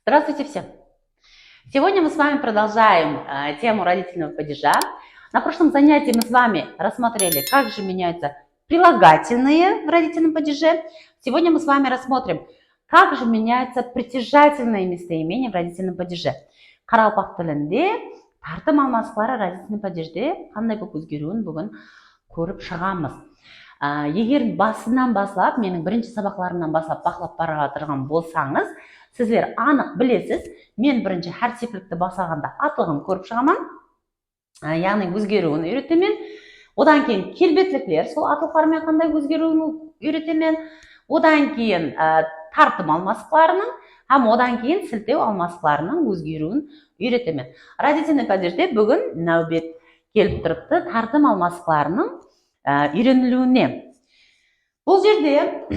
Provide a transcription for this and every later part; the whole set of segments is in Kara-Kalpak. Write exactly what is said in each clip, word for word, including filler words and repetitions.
Здравствуйте всем! Сегодня мы с вами продолжаем э, тему родительного падежа. На прошлом занятии мы с вами рассмотрели, как же меняются прилагательные в родительном падеже. Сегодня мы с вами рассмотрим, как же меняются притяжательные местоимения в родительном падеже. Qaraqalpaq tilinde tartım almasıqları родительный падежde qanday bolıp ózgeriwin búgin kórip shıǵamız. Á, eger basınan baslap, meniń birinshi sabaqlarımnan baslap baqlap barıp atırǵan bolsańız, sizler anıq bilesiz, men birinshi hár seplikti baslaǵanda atlıǵın kórip shıǵaman. Á, yaǵnıy ózgeriwin úyretemen. Odan keyin kelbetlikler, sol atlıqlar menen qanday ózgeriwin úyretemen. Odan keyin á, tartım almasıqlarınıń hám odan keyin siltew almasıqlarınıń ózgeriwin úyretemen. Родительный падежde búgin náwbet kelip turıptı tartım almasıqlarınıń á, úyreniliwine. Bul jerde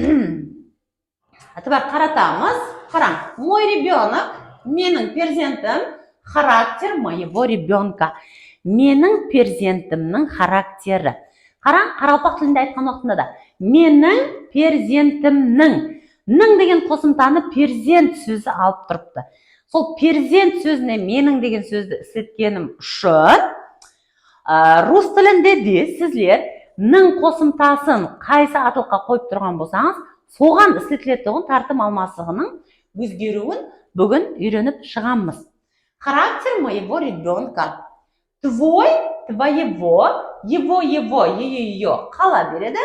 itibar qaratamız. Qarań, мой ребёнок, meniń perzentim, характер моего ребёнка, meniń perzentimniń xarakteri. Qarań, qaraqalpaq tilinde aytqan waqtında da meniń perzentimniń, niń degen qosımtanı perzent sózi alıp turıptı. Sol perzent sózine meniń degen sózdi isletkenim ushın Á, rus tilinde de sizler niń qosımtasın qaysı atlıqqa qoyıp turǵan bolsańız, soǵan isletiletuǵın tartım almasıǵınıń ózgeriwin búgin úyrenip shıǵamız. Характер моего ребёнка. Твой, твоего, его, его, её, её qala beredi.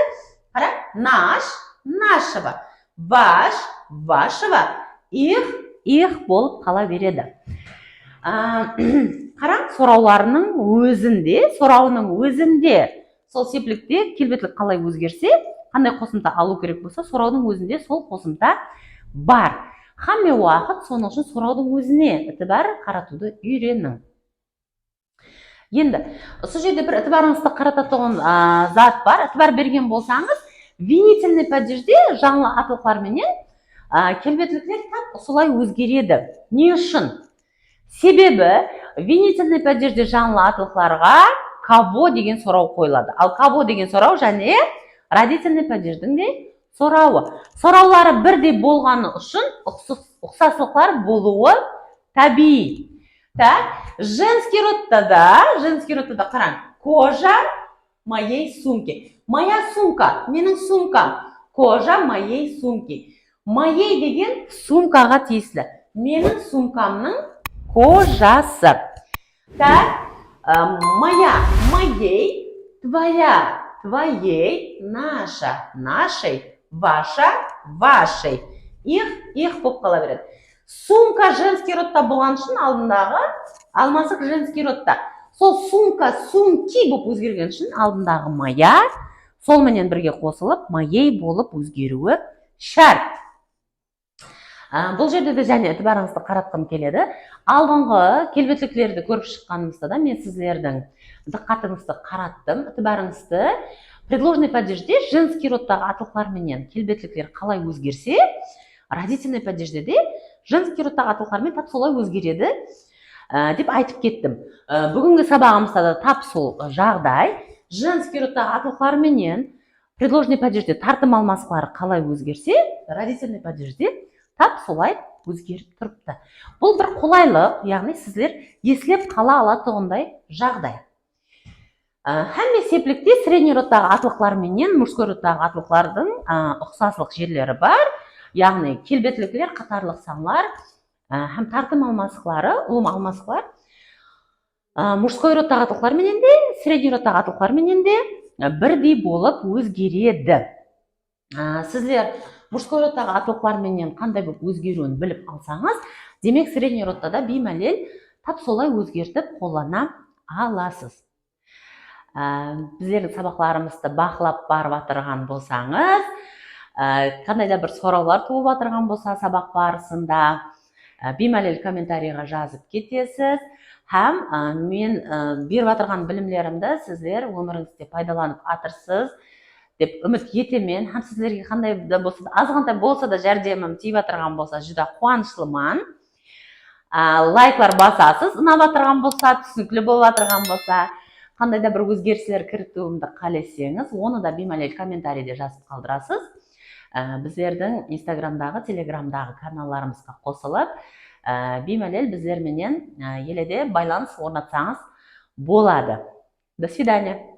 Qara, наш, нашего, ваш, вашего, их, их bolıp qala beredi. Á, qarań, sorawlarınıń ózinde, sorawınıń ózinde sol seplikte kelbetlik qalay ózgerse, qanday qosımta alıw kerek bolsa, sorawdıń ózinde sol qosımta bar. Hámme waqıt sonıń ushın sorawdıń ózine itibar qaratıwdı úyreniń. Endi usı jerde bir itibarıńızdı qaratatuǵın á, zat bar. Itibar bergen bolsańız, винительный падежde janlı atlıqlar menen á, kelbetlikler tap usılay ózgeredi. Ne ushın? Sebebi винительный падежde janlı atlıqlarǵa кого degen soraw qoyıladı. Al кого degen soraw jáne родительный падежdiń de sorawı. Sorawları birdey bolǵanı ushın uqsas- uqsaslıqlar bolıwı tábiyiy. Tak, женский rodta da, женский rodta da qarań. Кожа моей сумки. Моя сумка, meniń sumkam. Кожа моей сумки. Моей degen sumkaǵa tiyisli. Meniń sumkamnıń kojası. Так, á, моя, моей, твоя, твоей, наша, нашей, ваша, вашей, их, их bolıp qala beredi. Sumka женский rodta bolǵanı ushın aldındaǵı almasıq женский rodta. Sol sumka, сумки bolıp ózgergeni ushın aldındaǵı моя sol menen birge qosılıp, моей bolıp ózgeriwi shárt. Á, bul jerde de jáne itibarıńızdı qaratqım keledi. Aldınǵı kelbetliklerdi kórip shıqqanımızda da men sizlerdiń dıqqatıńızdı qarattım, itibarıńızdı. Предложный падежde женский rodtaǵı atlıqlar menen kelbetlikler qalay ózgerse, родительный падежde de женский rodtaǵı atlıqlar menen tap solay ózgeredi, á, dep aytıp kettim. Á, búgingi sabaǵımızda da tap sol jaǵday. Женский rodtaǵı atlıqlar menen предложный падежde tartım almasıqları qalay ózgerse, родительный падежde tap solay ózgerip turıptı. Bul bir qolaylıq, yaǵnıy sizler eslep qala alatuǵınday jaǵday. Á, hámme seplikte средний rodtaǵı atlıqlar menen мужской rodtaǵı atlıqlardıń á, uqsaslıq jerleri bar, yaǵnıy kelbetlikler, qatarlıq sanlar á, hám tartım almasıqları, ulıwma almasıqlar Á, мужской rodtaǵı atlıqlar menen de, средний rodtaǵı atlıqlar menen de á, birdey bolıp ózgeredi. Á, sizler мужской rodtaǵı atlıqlar menen qanday bolıp ózgeriwin bilip alsańız, demek, средний rodta da biymálel tap solay ózgertip qollana alasız. Á, bizlerdiń sabaqlarımızdı baqlap barıp atırǵan bolsańız, á, qanday da bir sorawlar tuwıp atırǵan bolsa sabaq barısında, Á, biymálel kommentariyǵa jazıp ketesiz. Hám á, men á, berip atırǵan bilimlerimdi sizler ómirińizde paydalanıp atırsız dep úmit etemen. Hám sizlerge qanday da bolsa da, azǵantay bolsa da járdemim tiyip atırǵan bolsa, júdá quwanıshlıman. Á, layklar basasız, unap atırǵan bolsa, túsinikli bolıp atırǵan bolsa, qanday da bir ózgerisler kiritiwimdi qáleseńiz, onı da biymálel kommentariyde jazıp qaldırasız. Á, bizlerdiń Instagramdaǵı, Telegramdaǵı kanallarımızǵa qosılıp, e, biymálel bizler menen, e, ele de baylanıs ornatsańız boladı. До свидания.